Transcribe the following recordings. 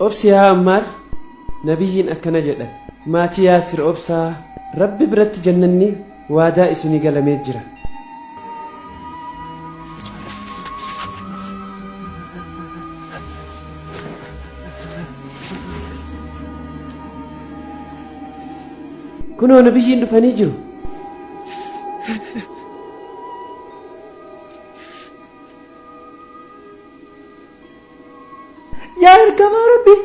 Obsi yaa Ammaar, nabiyyiin akkana jedhan: maatii Yaasir obsaa, Rabbi biratti jannanni waadaa isinii galamee jira. Kunoo nabiyyiin dhufanii jiru. Yaa ergamaa Rabbii,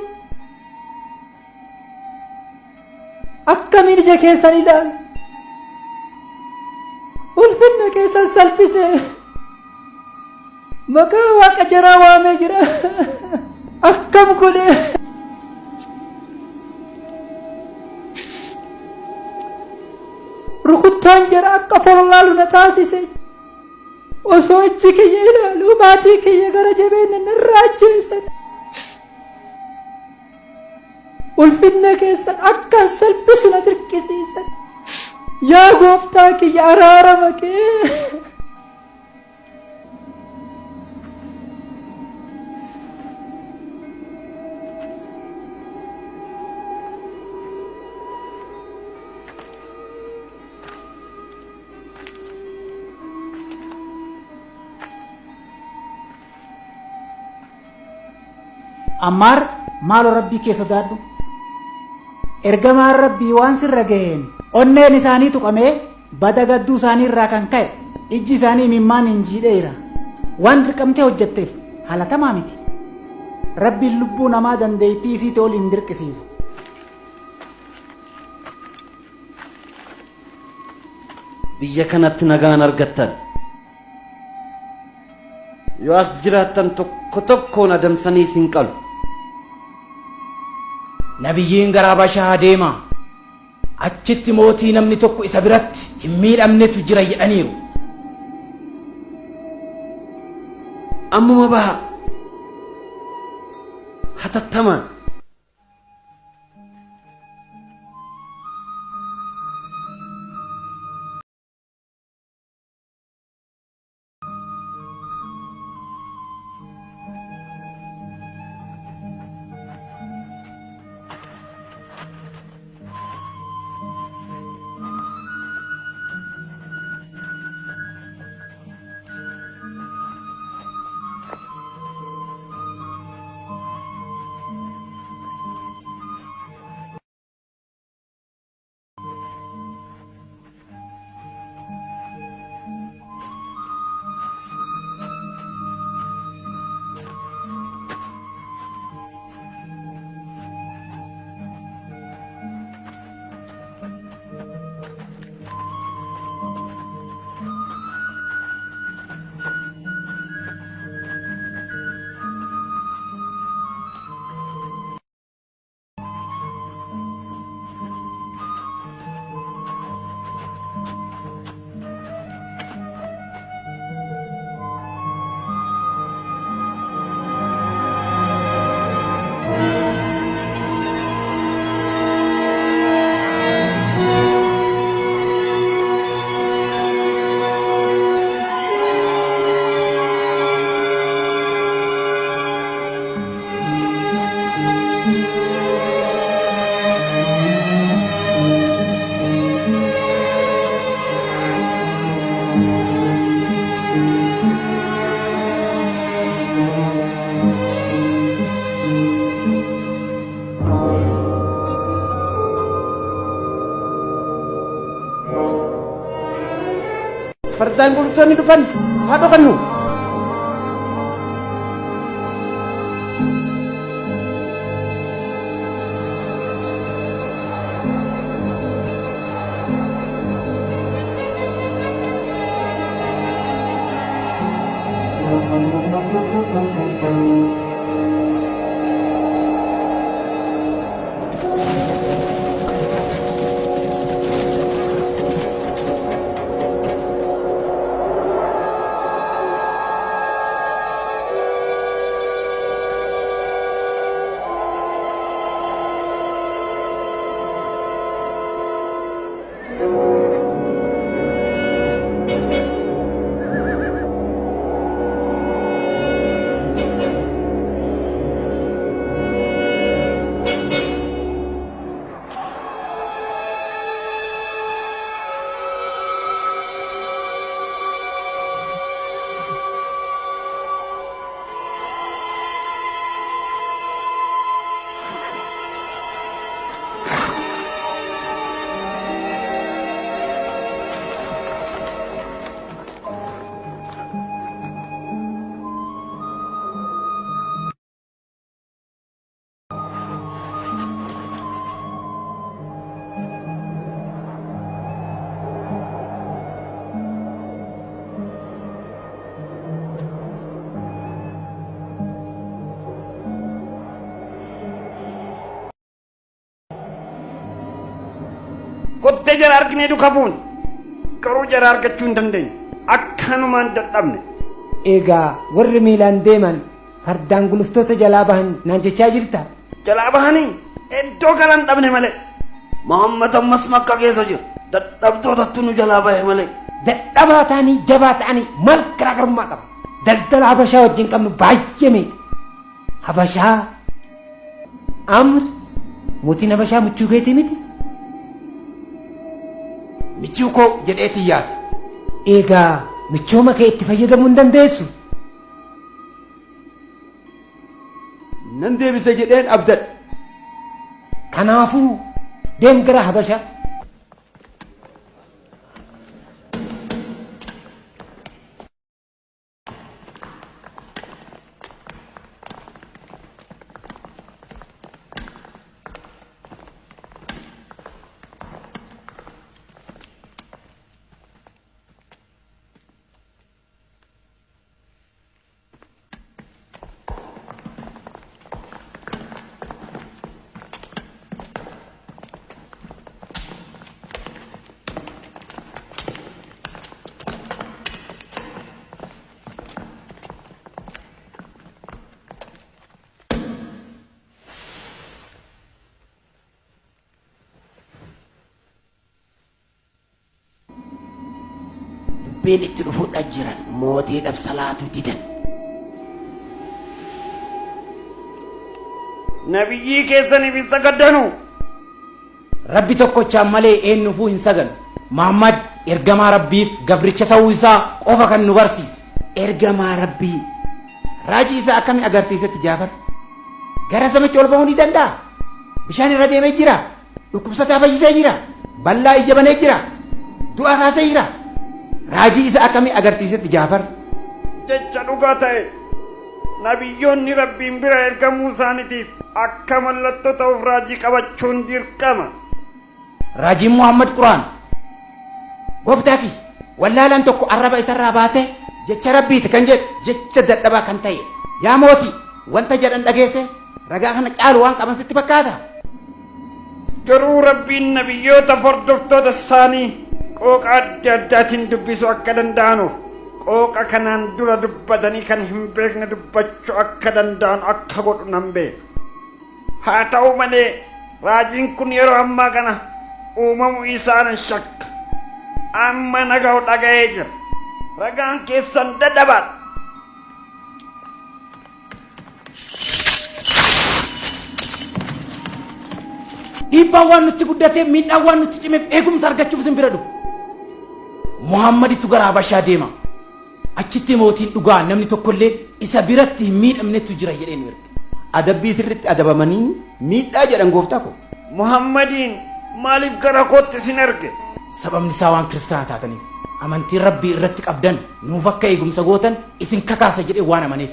akkamiin ija keessan ilaalu? Ulfinna keessan salphisee maqaa waaqa jaraa waamee jira. Akkam godhe? Rukuttaan jara akka follaalu na taasise. Osoo ijji kiyya ilaalu maatii kiyya gara jabeenya narraa ajjeesan. Ulfinna keessan akkan salphisu na dirqisiisan. Yaa gooftaa kiyya, araarama kee. Ammaar, maaloo Rabbii kee sodaadhu. Ergamaan Rabbii waan sirra gaheen onneen isaanii tuqamee, bada gadduu isaanii irraa kan ka'e ijji isaanii imimmaan hin jiidheera. Waan dirqamtee hojjetteef halatamaa miti. Rabbiin lubbuu namaa dandeettii isiitii ol hin dirqisiisu. Biyya kanatti nagaan argattan. Yoo as jiraattan tokko tokkoon adamsanii isin qalu. Nabiyyiin gara Habashaa deema. Achitti mootii namni tokko isa biratti hin miidhamnetu jira jedhaniiru. Ammuma baha. Hatattamaan. Fardaan gurgurtoonni dhufan, haa dhokannu. Kottee jara arginee duka buune. Garuu jara argachuu hin dandeenye. Akkanumaan dadhabne. Egaa warri miilaan deeman fardaan guluftoota jalaa bahan naan jechaa jirta. Jalaa bahanii iddoo galan dhabne malee. Muhammad ammas Makka keessa jira. Dadhabdootattu nu jalaa bahe malee. Dadhabaa ta'anii jabaa ta'anii maal garaagarummaa qaba? Daldala Habashaa wajjin qabnu baay'ee miidha. Habashaa Amr mootiin Habashaa michuu keetii miti? Michuu koo jedheetii yaada. Egaa michooma kee itti fayyadamuu hin dandeessu. Nan deebisa jedheen abdadha. Kanaafuu deem gara Habashaa. Dubbiin itti dhufuudha jiran mootiidhaaf salaatuu didan. Nabiyyii keessaniif hin sagaddanu. Rabbi tokkochaan malee eenyufuu hin saganu. Muhammad ergamaa Rabbiif gabricha ta'uu isaa qofa kan nu barsiise. Ergamaa Rabbii raajii isaa akkamii agarsiisetti Jaafar? Gara samitti ol bahuu ni danda'a. Bishaan irra deemee jira. Dhukkubsataa fayyisee jira. Ballaa ija banee jira. Du'a kaasee jira. Raajii isaa akkamii agarsiisetti Jaafar? Jecha dhugaa ta'e nabiyyoonni Rabbiin bira ergamuu isaaniitiif akka mallattoo ta'uuf raajii qabachuun dirqama. Raajiin Muhammad Quraan. Gooftaa kiyya wallaalaan tokko arraba isarraa baasee jecha Rabbiiti kan jedhu jecha dadhabaa kan ta'e. Yaa mootii wanta jedhan dhageesse ragaa kana caalu waan qaban sitti fakkaata. Garuu Rabbiin nabiyyoota hordoftoota isaanii qooqa adda addaatiin dubbisuu akka danda'anuuf qooqa kanaan dura dubbatanii kan hin beekne dubbachuu akka danda'an akka godhu nan beeka. Haa ta'u malee raajiin kun yeroo ammaa kana uumamuu isaa nan shakka. Amma naga'u dhaga'ee jira. Ragaan keessan dadhabaadha. Dhiibbaan waan nutti guddateef miidhaan waan nutti cimeef eegumsa argachuuf isin bira dhufu. Muhammaditu gara Habashaa deema. Achitti mootiin dhugaa namni tokkollee isa biratti hin miidhamnetu jira jedhee nu erge. Adabbii sirriitti adabamanii miidhaa jedhan gooftaa koo. Muhammadiin maaliif gara kootti isin erge? Sababni isaa waan kiristaana taataniif amantiin Rabbii irratti qabdan nuuf akka eegumsa gootan isin kakaasa jedhee waan amaneef.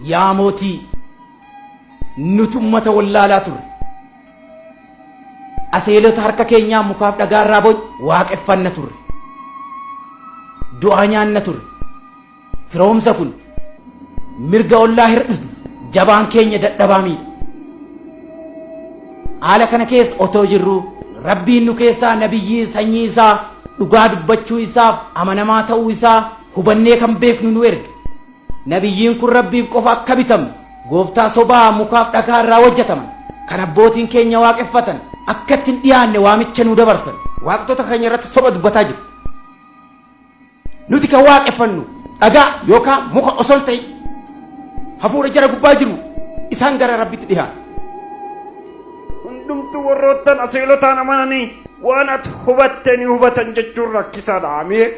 Yaa mootii nuti ummata wallaalaa turre. Aseelota harka keenyaa mukaaf dhagaarraa boc waaqeffanna turre. Du'aa nyaanna turre. Firoomsa kun mirga ollaa hir'isna. Jabaan keenya dadhabaa miidha. Haala kana keessa otoo jirru Rabbiin nu keessaa nabiyyii sanyii isaa dhugaa dubbachuu isaaf amanamaa ta'uu isaa hubannee kan beeknu nu erge. Nabiyyiin kun Rabbiif qofa akka bitamu gooftaa sobaa mukaaf dhagaa irraa hojjetaman kan abbootiin keenya waaqeffatan akka ittiin dhiyaanne waamicha nu dabarsan. Waaqtota keenya irratti soba dubbataa jiru. Nuti kan waaqeffannu dhagaa yookaan muka osoo hin ta'in hafuura jara gubbaa jiru isaan gara Rabbitti dhiyaatu. Hundumtuu warroottan aseelotaan amananii waan ati hubatte ni hubatan jechuun rakkisaadha Amiir.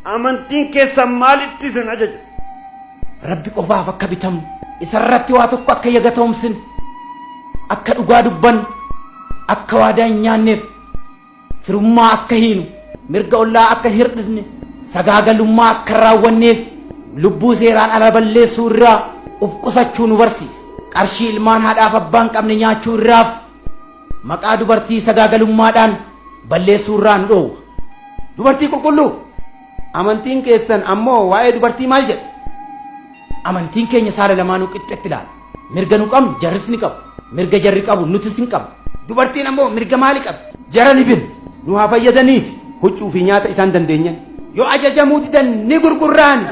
Amantiin keessan maalitti isin ajaja? Rabbi qofaaf akka bitamnu isarratti waa tokko akka yagatoomsin akka dhugaa dubbannu akka waadaa hin nyaanneef firummaa akka hiinu mirga ollaa akka hin hir'isne sagaagalummaa akka hin raawwanneef lubbuu seeraan ala balleessuu irraa of qusachuu nu barsiisa. Qarshii ilmaan haadhaaf abbaa hin qabne nyaachuu irraaf maqaa dubartii sagaagalummaadhaan balleessuu irraa nu dhoowwa. Dubartii qulqulluu. Amantiin keessan ammoo waa'ee dubartii maal jedha? Amantiin keenya saala lamaanuu qixxetti ilaala. Mirga nu qabnu jarris ni qabu. Mirga jarri qabu nutis ni qabna. Dubartiin ammoo mirga maali qabdi? Jara ni bin nu haa fayyadaniif huccuu fi nyaata isaan dandeenyan. Yoo ajajamuu didan ni gurgurraani.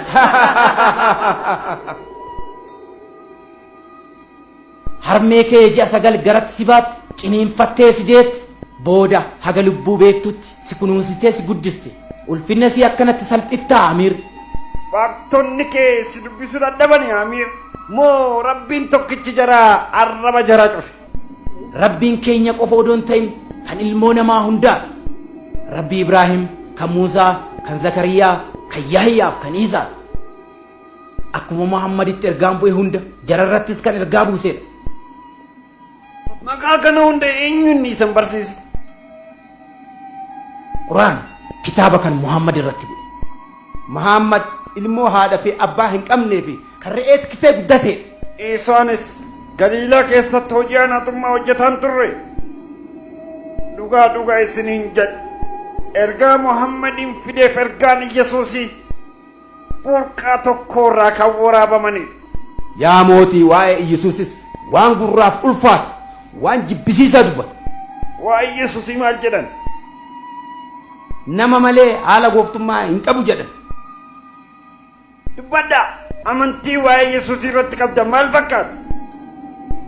Harmee kee ji'a 9 garatti si baatte, ciniinfattee si deette, booda haga lubbuu beektutti si kunuunsitee si guddiste. Ulfinna sii akkanatti salphiftaa Amiir? Waaqtonni kee si dubbisuu dadhabani Amiir? Moo Rabbiin tokkichi jaraa arraba jaraa cufe? Rabbiin keenya qofa odoo hin ta'in kan ilmoo namaa hundaati. Rabbii Ibraahim, kan Muusaa, kan Zakariyaa, kan Yahyaaf kan Iisaati. Akkuma Muhammaditti ergaan bu'e hunda jararrattis kan ergaa buuseedha. Maqaa kana hunda eenyu inni isin barsiise? Qur'aan kitaaba kan Muhammad irratti bu'e. Muhammad ilmoo haadha fi abbaa hin qabnee fi kan re'ee tiksee guddate. Iisaanis Galiilaa keessatti hojii anaaxummaa hojjetaan turre. Dhugaa dhugaa isiniin jedha. Ergaa Muhammadiin fideef ergaan Iyyasuusii burqaa tokko irraa kan waraabamanidha. Yaa mootii waa'ee Iyyasuusis waan gurraaf ulfaatu waan jibbisiisaa dubbata. Waa'ee Iyyasuusii maal jedhan? Nama malee haala gooftummaa hin qabu jedhan. Dubbadhaa! Amantii waa'ee Yesuusii irratti qabdan maal fakkaata?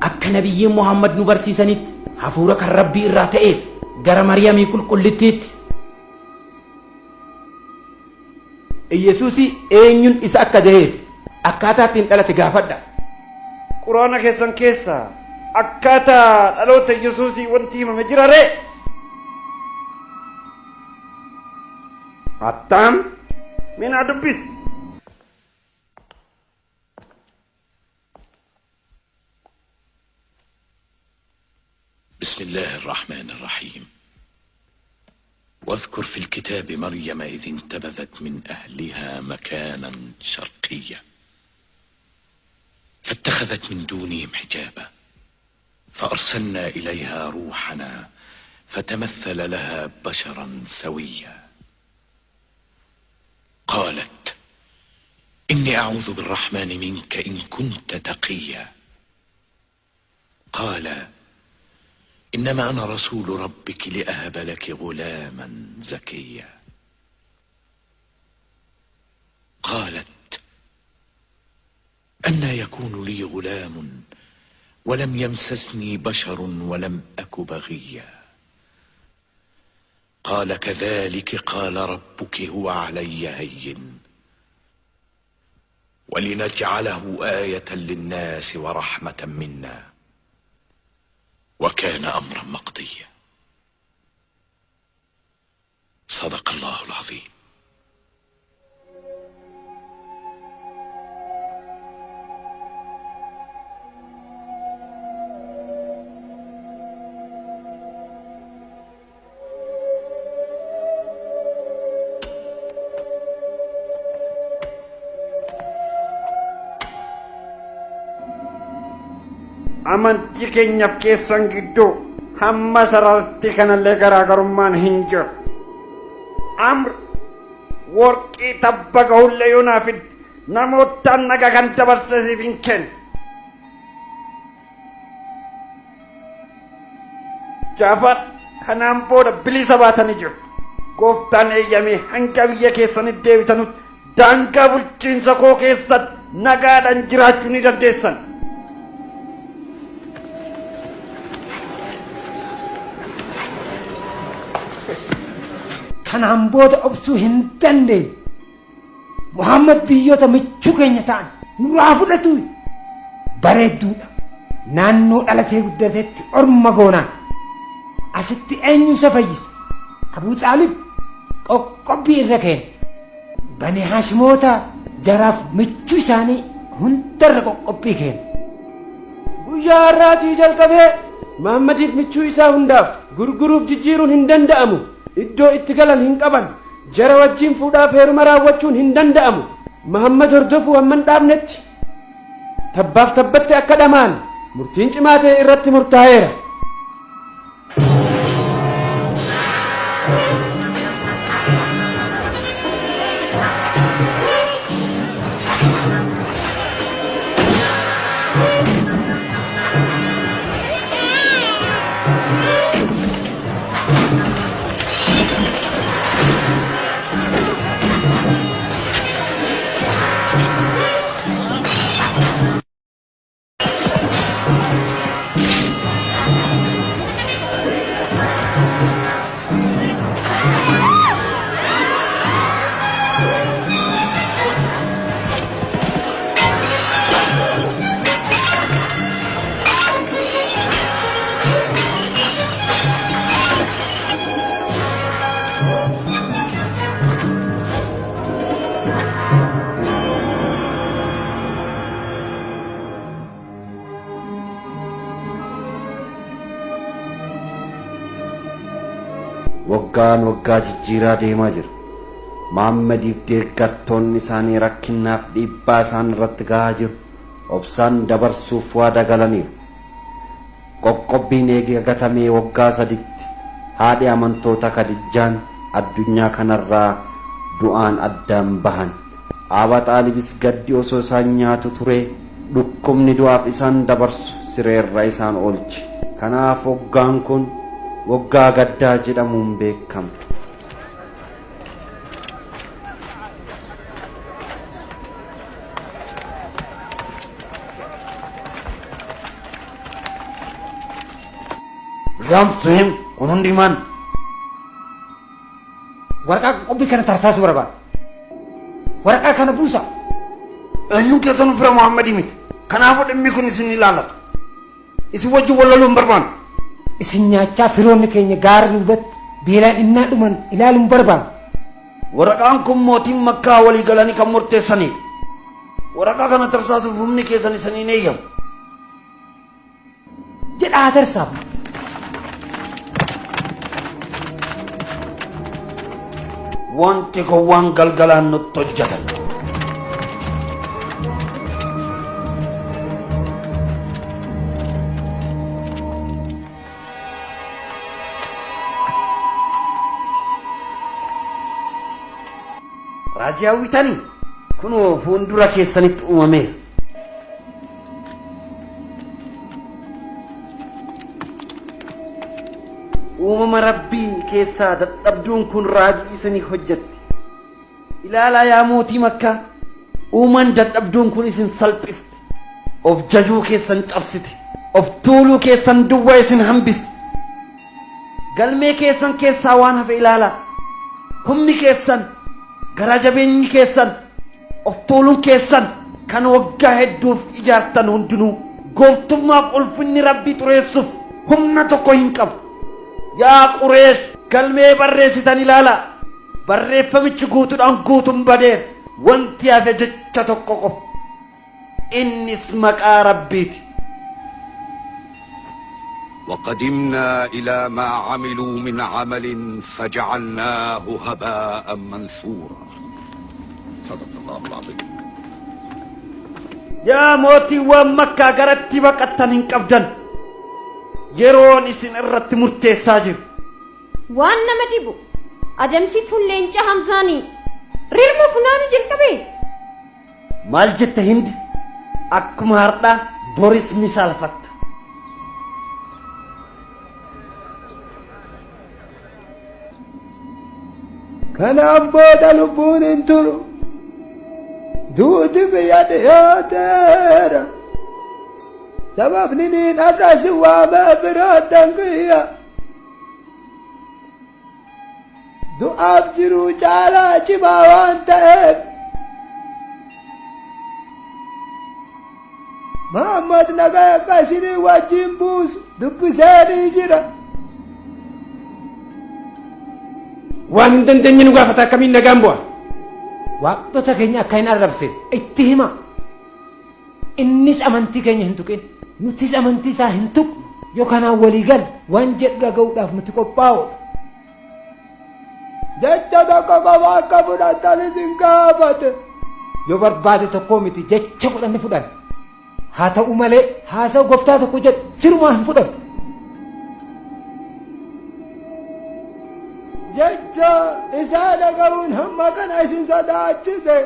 Akka nabiyyiin Muhammad nu barsiisanitti hafuura kan Rabbii irraa ta'eef gara Maryamii qulqullittiitti. Iyyasuusii eenyun isa akka daheef akkaataa ittiin dhalate gaafadha. Qur'aana keessan keessa akkaataa dhaloota Iyyasuusii wanti himame jira ree? Attam mee naa dubbisi. بسم الله الرحمن الرحيم واذكر في الكتاب مريم إذ انتبذت من أهلها مكانا شرقيا فاتخذت من دونهم حجابا فأرسلنا إليها روحنا فتمثل لها بشرا سويا قالت إني أعوذ بالرحمن منك إن كنت تقيا قال إنما أنا رسول ربك لأهب لك غلاما زكيا قالت أنى يكون لي غلام ولم يمسسني بشر ولم أك بغيا قال كذلك قال ربك هو علي هين ولنجعله آية للناس ورحمة منا وكان أمرا مقضيا صدق الله العظيم. Amantii keenyaaf keessan gidduu hamma sarartii kanallee garaagarummaan hin jiru. Amr worqii tabba gahullee yoo naa fidde namootaan nagaa kan dabarse siif hin kennu. Jaafar kanaan booda bilisa baatanii jiru. Gooftaan eeyyamee hanga biyya keessanitti deebitanutti daangaa bulchiinsa koo keessatti nagaadhaan jiraachuu ni dandeessan. Kanaan booda obsuu hin dandeenye. Muhammad biyyoota michuu keenya ta'an nurraa fudhatu bareedduudha. Naannoo dhalatee guddatetti orma goonaan asitti eenyu isa fayyisa? Abuu Xaalib qoqqobbii irra keenya. Bani Haashimoota jaraaf michuu isaanii hundarra qoqqobbii keenya. Guyyaa har'aatii jalqabee Muhammadiif michuu isaa hundaaf gurguruuf jijjiiruun hin danda'amu. Iddoo itti galan hin qaban. Jara wajjin fuudhaaf heeruma raawwachuun hin danda'amu. Muhammad hordofuu hamma hin dhaabnetti tabbaaf tabbatti akka dhamaan murtiin cimaa ta'e irratti murtaa'eera. Waggaan waggaa jijjiiraa deemaa jira. Mahaammadiif deeggartoonni isaanii rakkinnaaf dhiibbaa isaan irratti gahaa jiru obsaan dabarsuuf waadaa galaniiru. Qoqqobbiin eegee gatamee waggaa saditti haadhi amantoota Kadijjaan addunyaa kanarraa du'aan addaan bahan. Abaa Xaalibis gaddi osoo isaan nyaatu ture dhukkubni du'aaf isaan dabarsu sireerra isaan oolche. Kanaaf waggaan kun waggaa gaddaa jedhamuun beekama. Rizaam Suheem kun hundi maal? Waraqaa qoqqobbii kana tarsaasuu barbaada. Waraqaa kana buusa. Eenyuun keessanuu fira Muhammadii miti. Kanaafuu dhimmi kun isin ilaallata. Isin wajjin wal loluu hin barbaannu. Isin nyaachaa firoonni keenya gaara duubatti beelaan innaa dhuman ilaaluu hin barbaannu. Waraqaan kun mootiin Makkaa walii galanii kan murteessanidha. Waraqaa kana tarsaasuuf humni keessan isin hin eeyyamu. Jedhaa haa tarsaafnu. Wanti kun waan galgalaan nutti hojjetan. Raajii hawwitanii kunoo fuuldura keessanitti uumameera. Uumama Rabbii keessaa dadhabduun kun raajii isinii hojjette. Ilaalaa yaa mootii Makkaa, uumaan dadhabduun kun isin salphiste. Of jajuu keessan cabsite. Of tuuluu keessan duwwaa isin hambiste. Galmee keessan keessaa waan hafe ilaalaa. Humni keessan, garaa jabeenyi keessan, of tuuluun keessan kan waggaa hedduuf ijaartan hundinuu gooftummaaf ulfinni Rabbii xureessuuf humna tokko hin qabu. Yaa Qureesh galmee barreessitan ilaalaa. Barreeffamichi guutuudhaan guutuun badeera. Wanti hafe jecha tokko qofa. Innis maqaa Rabbiiti. وقدمنا إلى ما عملوا من عمل فجعلناه هباء منثورا. صدق الله العظيم. Yaa mootiiwwan Makkaa garatti baqattan hin qabdan. Yeroon isin irratti murteessaa jiru. Waan nama dhibu adamsituun leenca Hamzaanii rirma funaanuu jalqabe. Maal jette Hindi? Akkuma har'aa boris ni saalfatta. Kanaan booda lubbuun hin turu. Duuti biyya dhiyaateera. Sababni niin har'a si waamee firoottan kiyya. Du'aaf jiruu caalaa cimaa waan ta'eef. Muhammad nagaa akka isinii wajjin buusu dubbiseenii jira. Waan hin dandeenye nu gaafata akkamiin nagaan bu'a? Waaqtota keenya akka hin arrabsine itti hima. Innis amantii keenya hin tuqin, nutis amantii isaa hin tuqnu. Yoo kanaan walii galle waan jedhu dhaga'uudhaaf nuti qophaa'oodha. Jecha tokko qofa akka fudhattan isin gaafate. Yoo barbaade tokkoo miti jecha kudhan ni fudhanna. Haa ta'u malee haasawa gooftaa tokko jedhu sirumaa hin fudhannu. Jecha isaa dhaga'uun hamma kana isin sodaachise.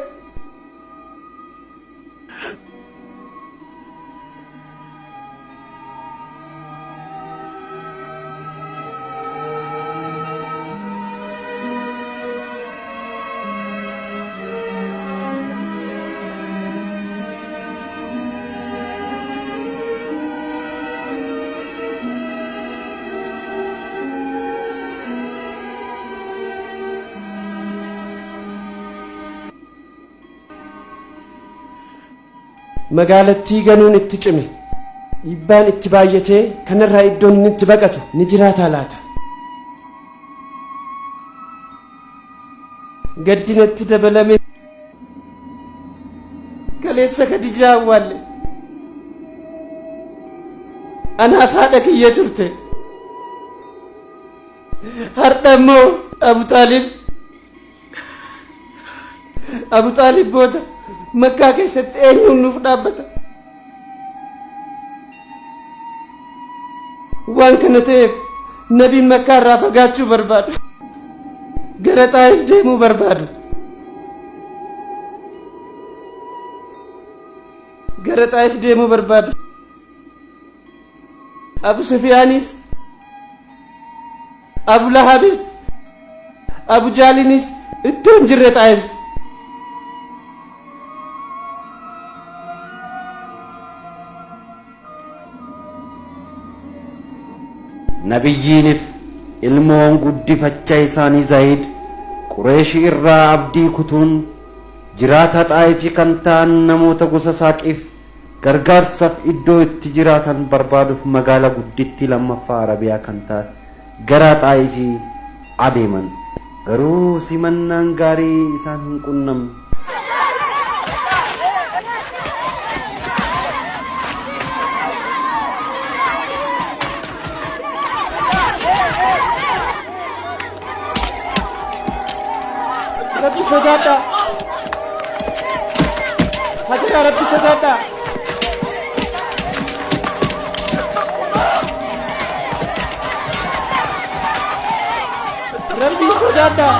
Magaalattii ganuun itti cime. Dhiibbaan itti baay'atee kanarraa iddoon inni itti baqatu ni jiraataa laata? Gaddi natti dabalame kaleessa Khadijaa awwaalle. Anaaf haadha kiyya turte. Har'a immoo Abu Xaalib Abu Xaalib booda Makkaa keessatti eenyuun nuuf dhaabbata? Waan kana ta'eef nabiin Makkaa irraa fagaachuu barbaadu. Gara Xaayif deemuu barbaadu. Gara Xaayif deemuu barbaadu. Abu Sufiyaanis, Abu Lahabis, Abu Jaalinis iddoo hin jirre Xaayif. Nabiyyiinif ilmoon guddifachaa isaanii Zaayid Qureeshii irraa abdii kutuun jiraataa Xaayifii kan ta'an namoota gosa Saaqiif gargaarsaaf iddoo itti jiraatan barbaaduuf magaalaa guddittii lammaffaa Arabiyaa kan taate gara Xaayifii adeeman. Garuu simannaan gaarii isaan hin qunnamne. Rabbi sodaadhaa. Hadiraa Rabbi sodaadhaa. Rabbi sodaadhaa.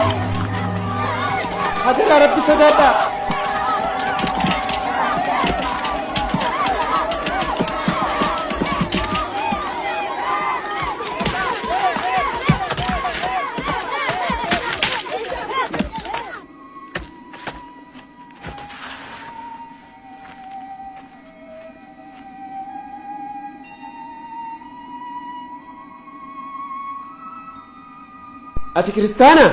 Hadiraa Rabbi sodaadhaa. Ati kiristaana?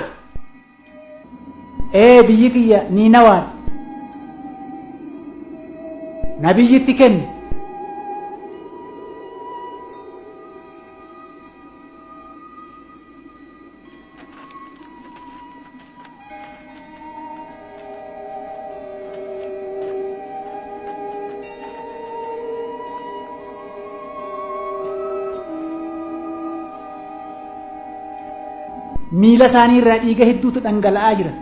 Ee, biyyi kiyya Niinawaadha. Nabiyyitti kenni. Miila isaanii irraa dhiiga hedduutu dhangala'aa jira.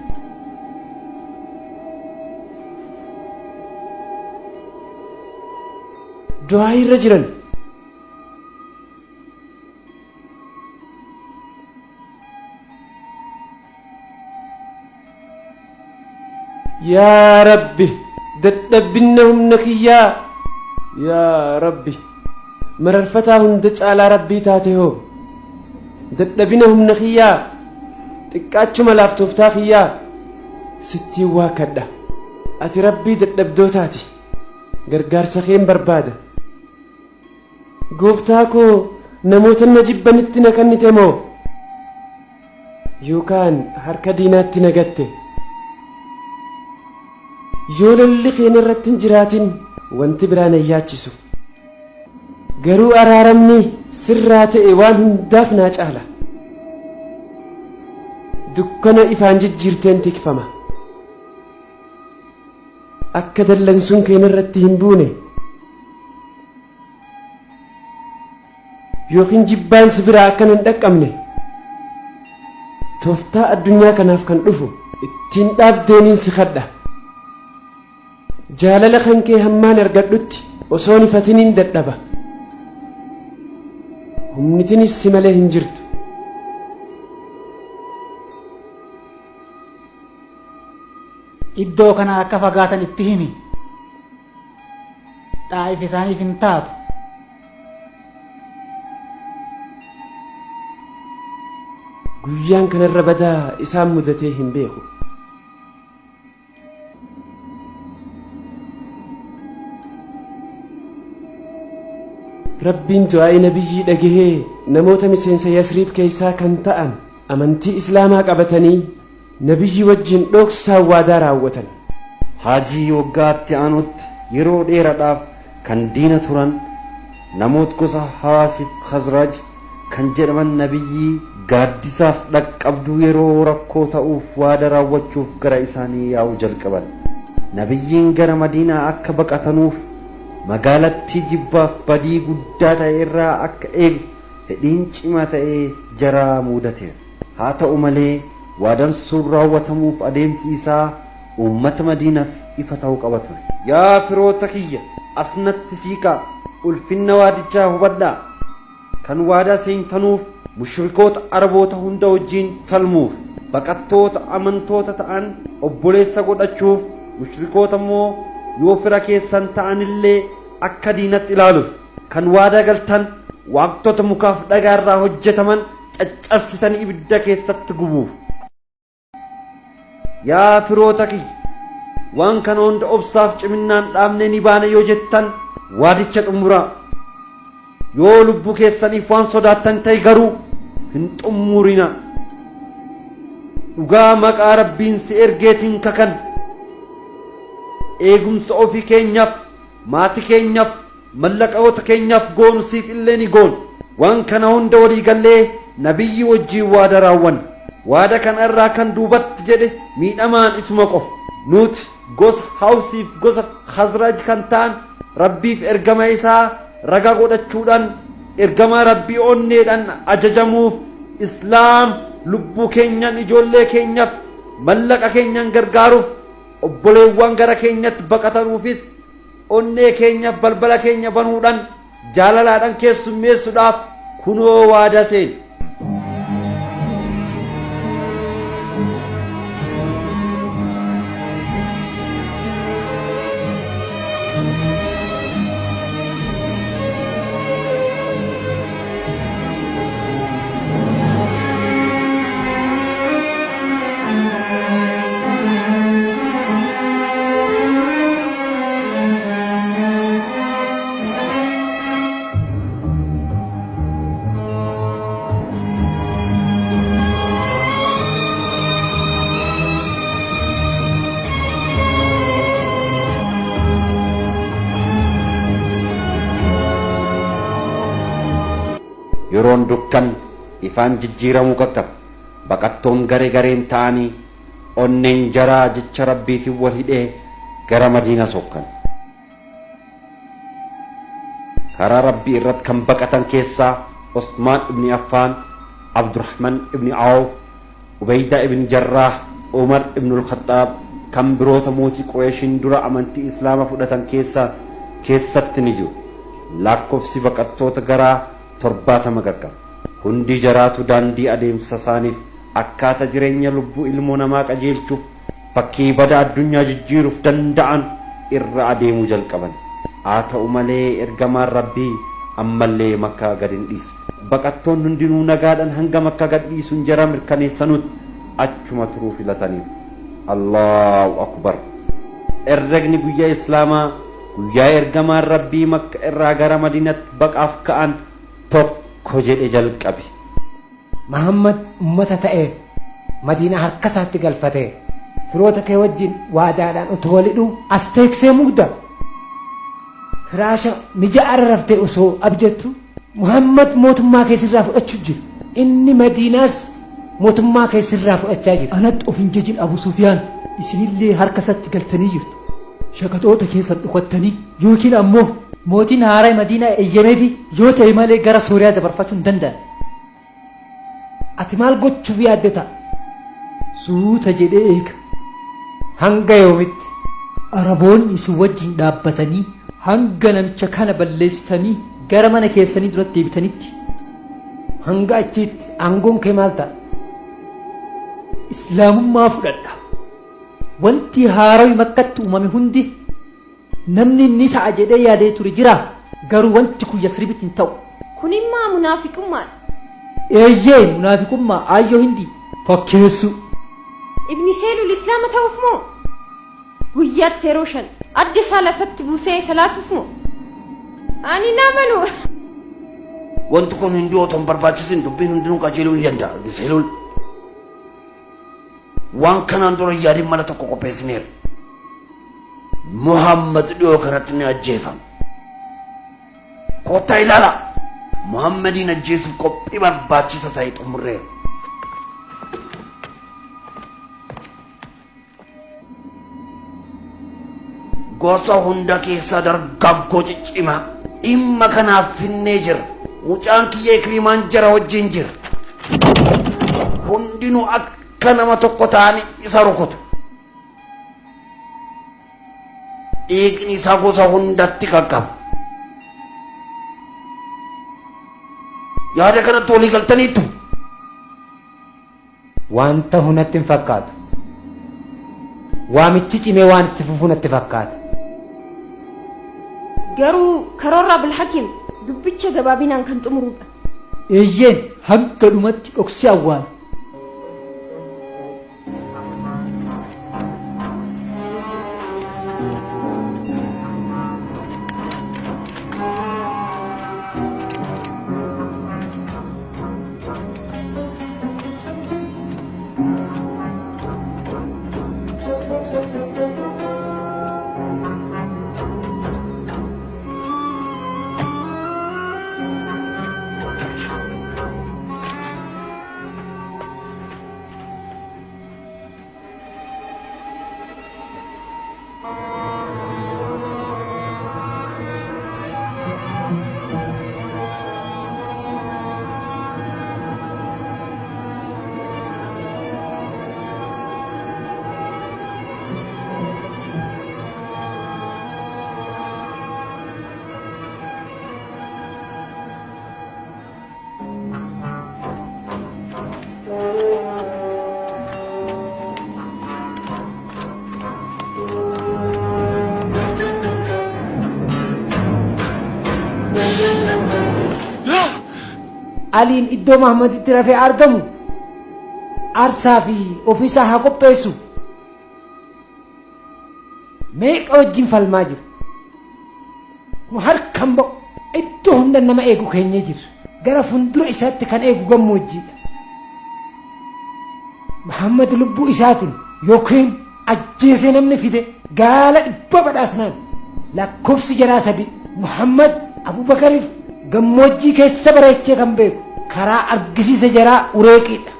Du'aa irra jiran. Yaa Rabbi, dadhabbinna humna kiyyaa. Yaa Rabbi, mararfataa hunda caalaa Rabbii taate hoo. Dadhabina humna kiyyaa, xiqqaachuma laaftooftaa kiyyaa sittiin waakkadha. Ati Rabbii dadhabdootaati. Gargaarsa keen barbaada. Gooftaa koo, namoota na jibbanitti na kennite moo? Yookaan harka diinaatti na gatte? Yoo lolli keen irratti hin jiraatin, wanti biraa na yaachisu. Garuu araaramni sirraa ta'e waan hundaaf naa caala. Dukkana ifaan jijjiirteen tikfama. Akka dallansuun keen irratti hin buune, yookiin jibbaan si biraa akkan hin dhaqqabne, tooftaa addunyaa kanaaf kan dhufu ittiin dhaabdeeniin si kadha. Jaalala kan kee hammaan argadhutti osoon ifatiniin dadhaba. Humnitinis si malee hin jirtu. Iddoo kana akka fagaatan itti himi. Xaa'if isaaniif hin taatu. Guyyaan kanarra badaa isaan mudatee hin beeku. Rabbiin du'aa'ii nabiyyii dhagahee namoota miseensa Yasriib keessaa kan ta'an amantii Islaamaa qabatanii nabiyyii wajjin dhoksaan waadaa raawwatan. Haajii waggaatti aanutti yeroo dheeraadhaaf kan diina turan namoota gosa Hawaasiif Khazraj kan jedhaman nabiyyii gaaddisaaf dhaqqabduu yeroo rakkoo ta'uuf waada raawwachuuf gara isaanii yaa'uu jalqaban. Nabiyyiin gara Madiinaa akka baqatanuuf magaalattii jibbaaf badii guddaa ta'e irraa akka eegu Fedhiin cimaa ta'ee jaraa muudateera. Haa ta'u malee waadaan sun raawwatamuuf adeemsi isaa uummata Madiinaaf ifa ta'uu qaba ture. Yaa firoota kiyya, asnatti siiqaa, ulfinna waadichaa hubadhaa. Kan waadaa seentanuuf mushrikoota Araboota hunda wajjin falmuuf, baqattoota amantoota ta'an obboleessa godhachuuf, mushrikoota immoo yoo fira keessan ta'anillee akka diinatti ilaaluuf. Kan waadaa galtan waaqtota mukaaf dhagaa irraa hojjetaman caccabsitanii ibidda keessatti gubuuf. Yaa firoota kiyya, waan kana hunda obsaaf ciminnaan dhaabnee ni baana yoo jettan waadicha xumuraa. Yoo lubbuu keessaniif waan sodaattan ta'e garuu hin xumurina. Dhugaa maqaa Rabbiin si ergeetiin kakan. Eegumsa ofii keenyaaf, maatii keenyaaf, mallaqoota keenyaaf goonu siif illee ni goonu. Waan kana hunda walii gallee nabiyyi wajjiin waada raawwanna. Waada kana irraa kan duubatti jedhe miidhamaan isuma qofa. Nuti gosa Hawsiif gosa Khazraj kan ta'an Rabbiif ergama isaa raga godhachuudhaan ergama Rabbii onneedhaan ajajamuuf Islaam lubbuu keenyaan ijoollee keenyaaf mallaqa keenyaan gargaaruuf obboleewwan gara keenyatti baqatanuufis onnee keenyaaf balbala keenya banuudhaan jaalalaadhaan keessummeessuudhaaf kunoo waada seena. Yeroon dukkan ifaan jijjiiramuu qaqqabe. Baqattoon garee gareen ta'anii onneen jaraa jecha Rabbiitiin wal hidhee gara Madiina sokkan. Karaa Rabbii irratti kan baqatan keessaa Osmaan ibni Affaan, Abdurrahman ibni Awf, Ubeydaa ibni Jarraah, Umar ibn al-Khattaab kan biroota mootii Qureeshiin dura amantii Islaama fudhatan keessatti ni jiru. Lakkoofsi baqattoota garaa 70 qaqqabe. Hundi jaraatu daandii adeemsa isaaniif akkaataa jireenya lubbuu ilmoo namaa qajeelchuuf fakkii bada addunyaa jijjiiruuf danda'an irra adeemuu jalqaban. Haa ta'u malee ergamaan Rabbii ammallee Makkaa gad hin dhiisne. Baqattoonni hundinuu nagaadhaan hanga Makkaa gad dhiisuun jara mirkaneessanutti achuma turuu filataniiru. Allahu Akbar. Herregni guyyaa Islaamaa guyyaa ergamaan Rabbii Makka irraa gara Madiinatti baqaaf ka'an tokko jedhe jalqabe. Muhammad ummata ta'ee Madiinaa harka isaatti galfatee firoota kee wajjin waadaadhaan otoo wal hidhuu as teeksee mugda. Firaasha mijaa'aa raftee osoo abjattu Muhammad mootummaa kee sirraa fudhachuu jira. Inni Madiinaas mootummaa kee sirraa fudhachaa jira. Anatti of hin jajin Abu Sufyaan, isinillee harka isaatti galtanii jirtu. Shaqaxoota keessan dhokattanii yookiin ammoo mootiin haaraa Madiinaa eeyyameefi yoo ta'e malee gara Sooriyaa dabarfachuu hin danda'an. Ati maal gochuuf yaadde ta'a? Suuta jedhee eega. Hanga yoomitti? Araboonni isin wajjin dhaabbatanii hanga namicha kana balleessitanii gara mana keessanii duratti deebitanitti. Hanga achiitti aangoon kee maal ta'a? Islaamummaa fudhadha. Wanti haarawi Makkatti uumame hundi namni ni ta'a jedhee yaadee ture jira. Garuu wanti kun Yasribitti hin ta'u. Kun immoo munaafiqummaadha. Eeyyee munaafiqummaa aayyoo hindi fakkeessu. Ibni Seelul Islaama ta'uuf moo? Guyyaatti yeroo 5 adda isaa lafatti buusee salaatuuf moo? Ani namanu. Wanti kun hundi otoo hin barbaachisin dubbiin hundinuu qajeeluu ni danda'a. Ibni Seelul waan kanaan dura yaadin mala tokko qopheessineera. Muhammad dhiyoo kanatti ni ajjeefama. Kottaa ilaala. Muhammadiin ajjeesuuf qophii barbaachisa ta'e xumurreera. Gosa hunda keessaa dargaggoo ciccimaa dhimma kanaaf finnee jira. Mucaan kiyya Ikriimaan jara wajjin jira. Hundinuu akka nama tokko ta'anii isa rukutu. Dhiigni isaa gosa hundatti qaqqaba. Yaada kanatti walii galtaniittu. Waan ta'u natti hin fakkaatu. Waamichi cimee waan itti fufu natti fakkaata. Garuu karoorra Abulhakiim dubbicha gabaabinaan kan xumurudha. Eeyyeen hanga dhumatti dhoksee awwaala. Aliin iddoo Mahammaditti rafee argamu aarsaa fi ofiisaa haa qopheessu. Meeqa wajjin falmaa jira. Nu harkaan ba'u iddoo hunda nama eegu keenyee jirra. Gara fuuldura isaatti kan eegu gammoojjiidha. Muhammad lubbuu isaatiin yookiin ajjeesee namni fide gaala dhibba badhaasnaan lakkoofsi jaraa sadi Muhammad Abubakariif gammoojjii keessa bareechee kan beeku karaa argisiisa jaraa ureeqiidha.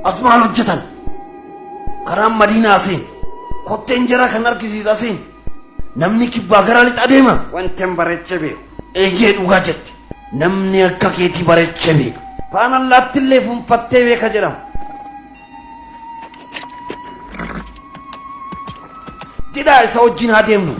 As maal hojjetan? Karaan Madiinaa asiin. Kotteen jara kan argisiisu asiin. Namni kibbaa gara lixa deema. Wanti hin bareechee beeku. Eeyyee dhugaa jette. Namni akka keetii bareechee beeka. Faana allaattillee funfattee beeka jedhama. Didhaa isa wajjin haa deemnu.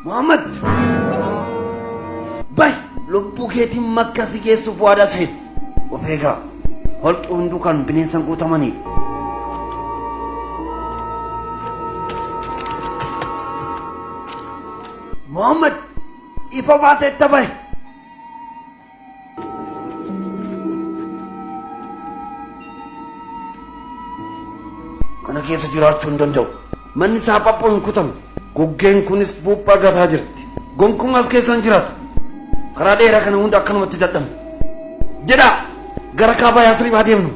Muhammad bay lubbuu keetiin makka si geessuuf waadaa seeni. Of eegaa holqi hunduu kan bineensan guutamaniidha. Muhammad ifa baateetta bahe. Kana keessa jiraachuu hin danda'u. Manni isaa phaphu hin kutamu. Guggeen kunis buuphaa gataa jirti. Gonkumaa as keessa hin jiraatu. Karaa dheeraa kana hunda akkanumatti dadhabne. Jedhaa gara kaabaa Yaasriib haa deemnu.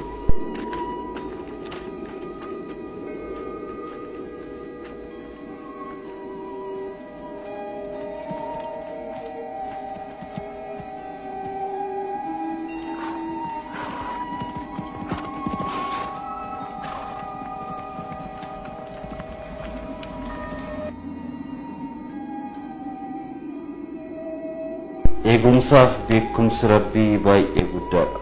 Eegumsaaf beekumsi Rabbii baay'ee guddaadha.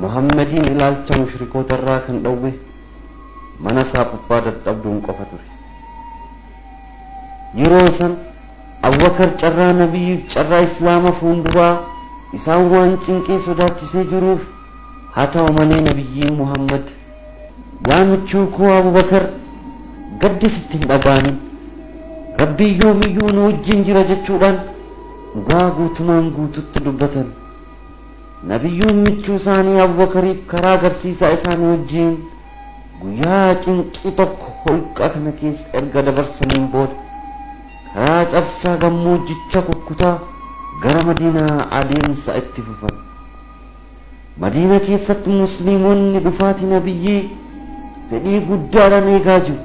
Muhammadiin ilaalcha mushrikoota irraa kan dhowwe mana saaphuppaa dadhabduun qofa ture. Yeroo san Abubakar carraa nabiyyiif carraa Islaama fuulduraa isaan waan cinqee sodaachisee jiruuf haa ta'u malee nabiyyiin Muhammad yaa michuu koo Abubakar gaddi sitti hin dhaga'amin Rabbii yoomiyyuu nu wajjin jira jechuudhaan dhugaa guutumaan guututti dubbatan. Nabiyyuun michuu isaanii Abubakariif karaa agarsiisaa isaanii wajjin guyyaa cinqii tokko holqa kana keessa erga dabarsaniin booda karaa cabsaa gammoojjicha kukkutaa gara Madiinaa adeemsa itti fufan. Madiina keessatti musliimonni dhufaatii nabiyyii fedhii guddaadhaan eegaa jiru.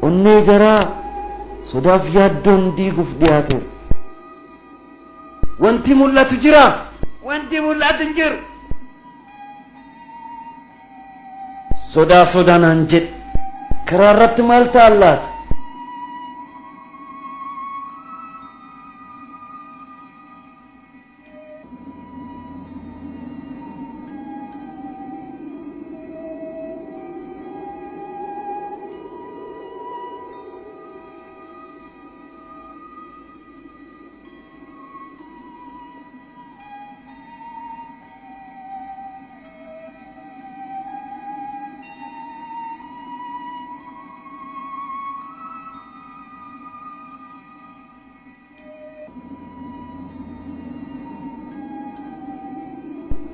Onnee jaraa sodaaf yaaddoon diiguuf dhiyaateera. Wanti mul'atu jira. Wanti mul'atu hin jiru. Sodaa sodaa naan jedhe. Karaa irratti maal ta'a laata?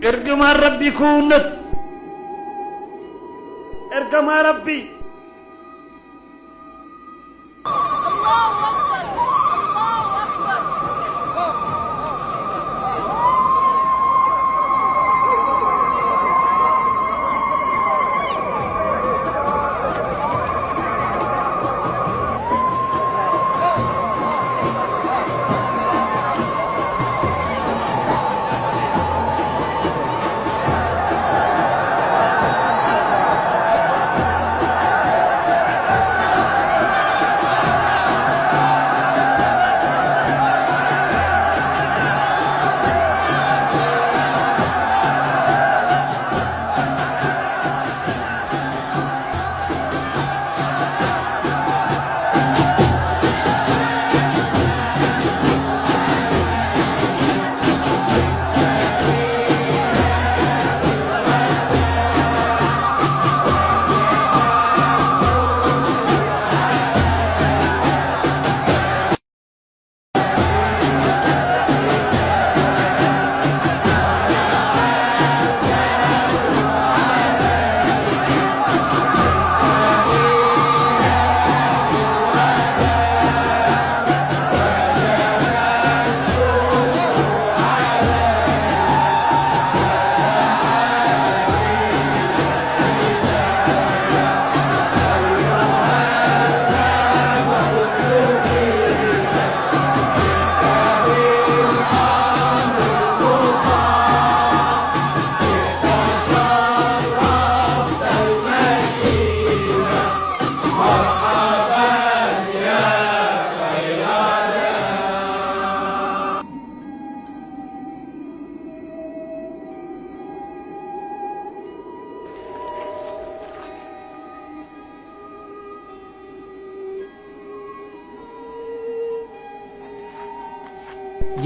Ergamaan Rabbii kuunnat. Ergamaa Rabbii.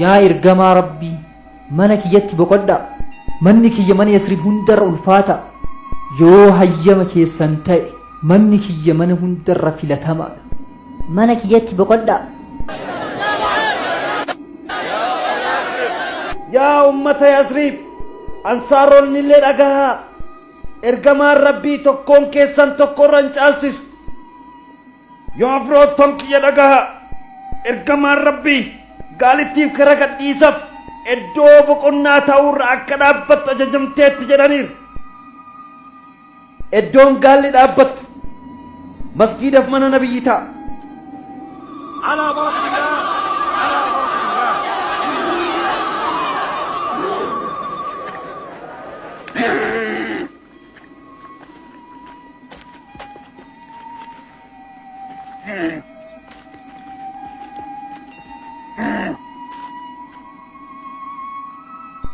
Yaa ergamaa Rabbii, mana kiyyatti boqodhaa. Manni kiyya mana Yasrib hundarra ulfaata. Yoo hayyama keessan ta'e manni kiyya mana hundarra filatamaadha. Mana kiyyatti boqodhaa. Yaa ummata Yasrib, ansaaronni illee dhagahaa. Ergamaan Rabbii tokkoon keessan tokkorra hin caalsisu. Yoo firoottan kiyya dhagahaa. Ergamaan Rabbii gaalittiif kara gadhiisaf iddoo boqonnaa ta'uurra akka dhaabbattu ajajamteetti jedhaniiru. Iddoon gaalli dhaabbattu masgiidaaf mana nabiyyi ta'a.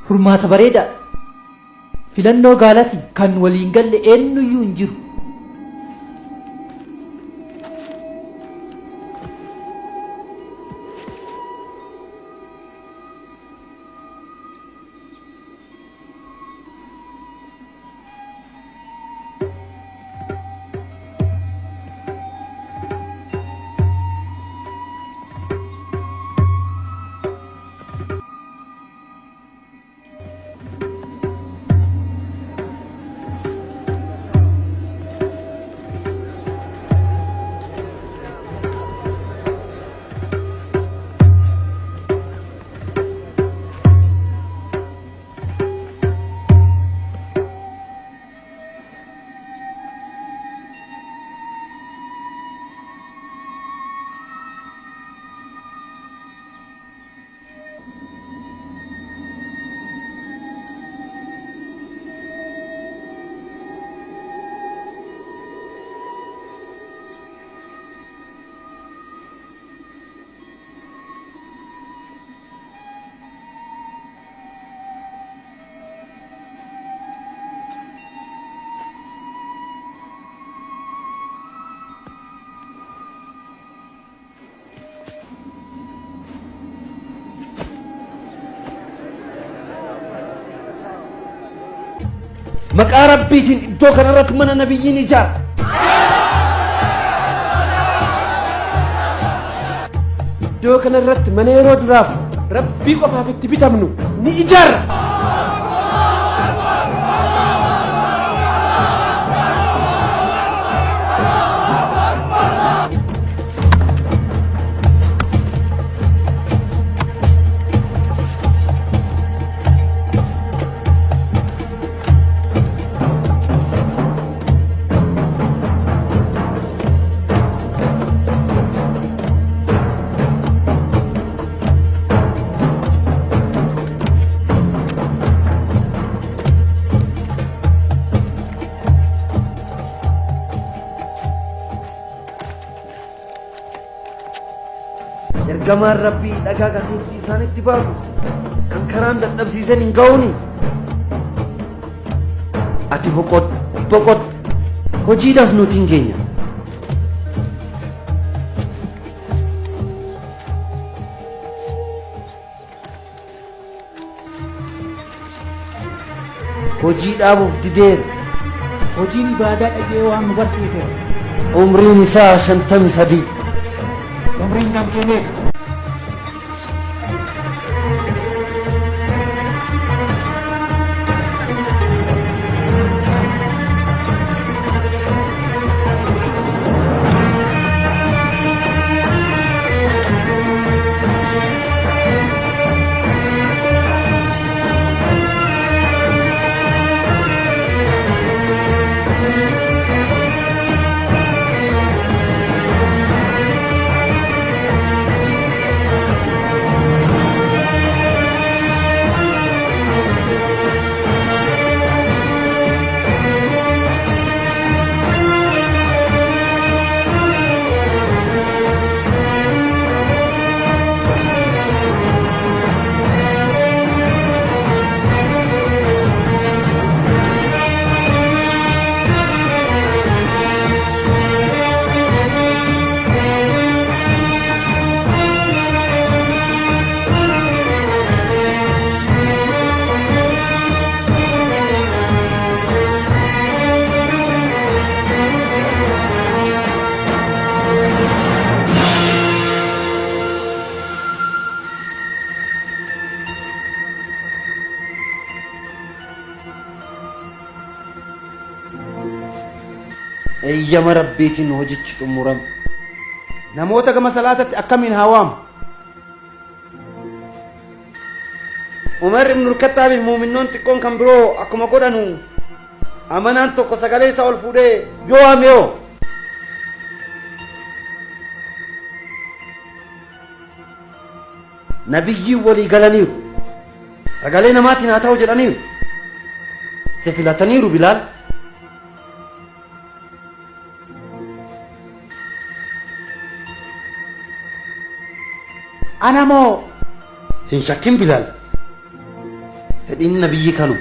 Furmaata bareedaa. Filannoo gaalati kan waliin galle eenyuyyuu hin jiru. Maqaa Rabbiitiin iddoo kanarratti mana nabiyyiin ijaara. Iddoo kanarratti mana yeroo duraaf Rabbii qofaaf itti bitamnu ni ijaarra. Ergamaan Rabbii dhagaa gateettii isaanitti baatu kan karaan dadhabsiisan hin ga'uuni. Ati boqodhu, boqodhu. Hojiidhaaf nuti hin geenya. Hojii dhaabuuf dideera. Hojiin ibaadaa dhagee waan nu barsiise. Umriin isaa 53. Umriin kan kee meeqa? Eeyyama Rabbiitiin hojichi xumurame. Namoota gama salaatatti akkamiin haa waamu? Umar ibn al-Khattaab fi muuminnoon xiqqoon kan biroo akkuma godhanu amanaan tokko sagalee isaa ol fuudhee yoo waame hoo? Nabiyyiin walii galaniiru. Sagalee namaatiin haa ta'u jedhaniiru. Si filataniiru Bilaal. Ana moo? Hin shakkin Bilaal. Fedhiin nabiyyi kanu.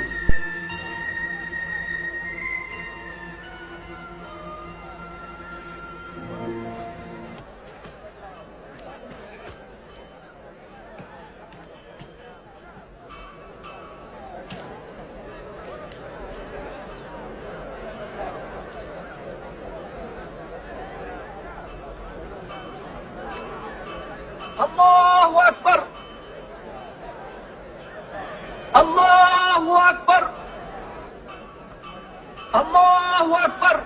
الله أكبر الله أكبر الله أكبر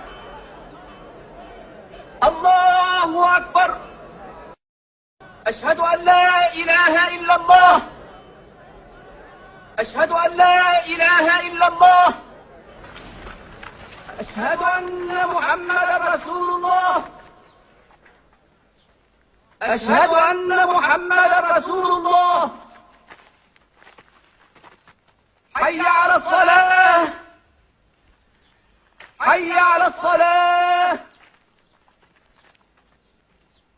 الله أكبر أشهد أن لا إله إلا الله أشهد أن لا إله إلا الله أشهد أن محمدا رسول الله أشهد أن محمدا رسول الله حي على الصلاة حي على الصلاة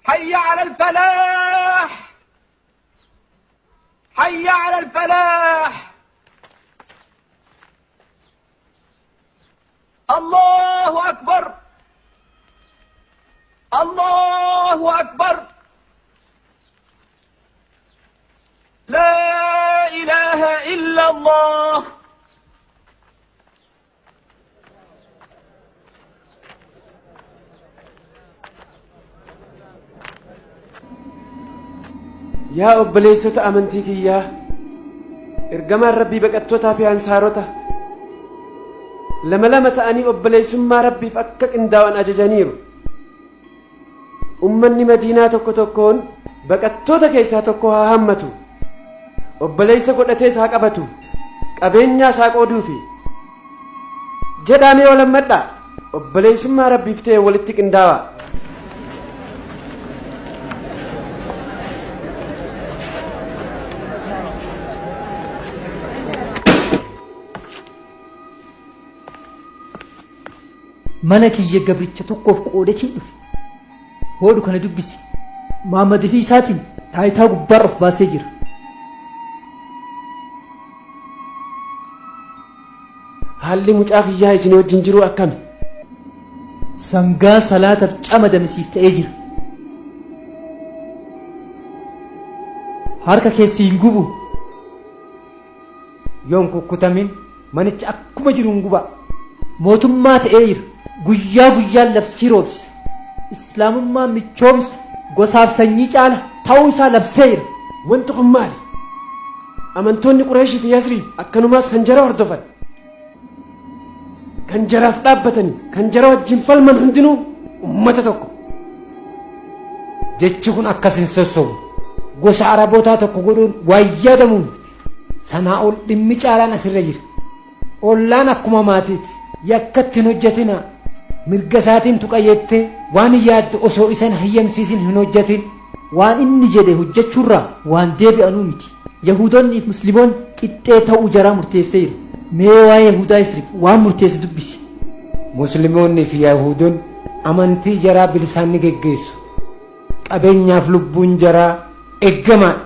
حي على الفلاح حي على الفلاح الله أكبر الله أكبر لا إله إلا الله. Yaa obboleessota amantii kiyyaa, ergamaan Rabbii baqattootaa fi ansaarota lama lama ta'anii obboleessummaa Rabbiif akka qindaa'an ajajaniiru. Ummanni Madiinaa tokko tokkoon baqattoota keessaa tokko haa hammatu. Obboleessa godhatees haa qabatu. Qabeenyaa isaa qooduufi. Jedhaamee walammadhaa. Obboleessummaa Rabbiif ta'e walitti qindaawaa. Mana kiyya gabricha tokkoof qoodachiin dhufe. Hoodhu kana dubbisi. Muhammad fi isaatiin taayitaa gubbaarra of baasee jira. Haalli mucaa kiyyaa isin wajjin jiru akkami? Sangaa salaataaf camadame siif ta'ee jira. Harka keessi hin gubu. Yoon kukkutamin manichi akkuma jiru hin guba. Mootummaa ta'ee jira. Guyyaa guyyaan labsii roobsisa. Islaamummaan michoomsa gosaaf sanyii caala ta'uu isaa labsee jira. Wanti kun maali? Amantoonni Qureeshii fi Yasriib akkanumaas kan jara hordofan. Kan jaraaf dhaabbatanii, kan jara wajjin falman hundinuu ummata tokko. Jechi kun akkas hin sossobu. Gosa Arabootaa tokko godhuun waan yaadamu miti. Sanaa ol dhimmi caalaan asirra jira. Ollaan akkuma maatiiti. Yakkatti hin hojjetina. Mirga isaatiin tuqa jettee waan yaaddu osoo isan hayyamsiisin hin hojjetin. Waan inni jedhe hojjechuurraa waan deebi'anuu miti. Yahudoonni fi Musliimoonni qixxee ta'uu jaraa murteessee jira. Mee waa'ee Yahudaa Yasrib waan murteesse dubbisi. Musliimoonni fi Yahudoonni amantii jaraa bilisaan ni geggeessu. Qabeenyaaf lubbuun jaraa eeggamaadha.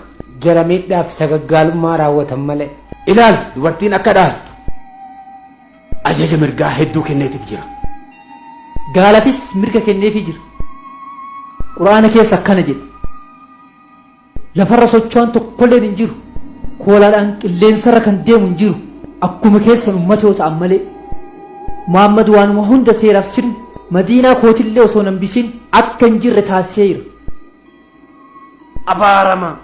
Jara miidhaaf sagaggaalummaa raawwatan malee. Ilaali dubartiin akka dhaaltu ajaja mirgaa hedduu kenneetiif jira. Gaalaafis mirga kenneefii jira. Quraana keessa akkana jedha. Lafarra socho'an tokkolleen hin jiru. Koolaadhaan qilleensarra kan deemu hin jiru. Akkuma keessan uummata yoo ta'an malee. Muhammad waanuma hunda seeraaf sirni Madiinaa kootillee osoo hin hambisin akka hin jirre taasisee jira. Abaaramaa!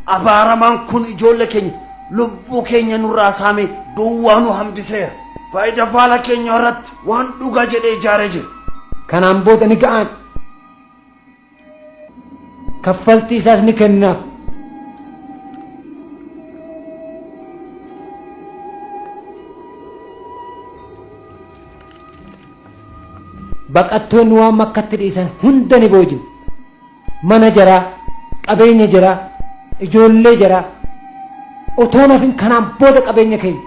Abaaramaan kun ijoollee keenya lubbuu keenya nurraa saame duwwaa nu hambiseera. Faayidaa faala keenya irratti waan dhugaa jedhee ijaaree jira. Kanaan booda ni ga'an. Kaffaltii isaas ni kennaaf. Baqattoonni waan makkatti dhiisan hunda ni boojina. Mana jaraa, qabeenya jaraa, ijoollee jaraa. Otoo nafin kanaan booda qabeenya keenya.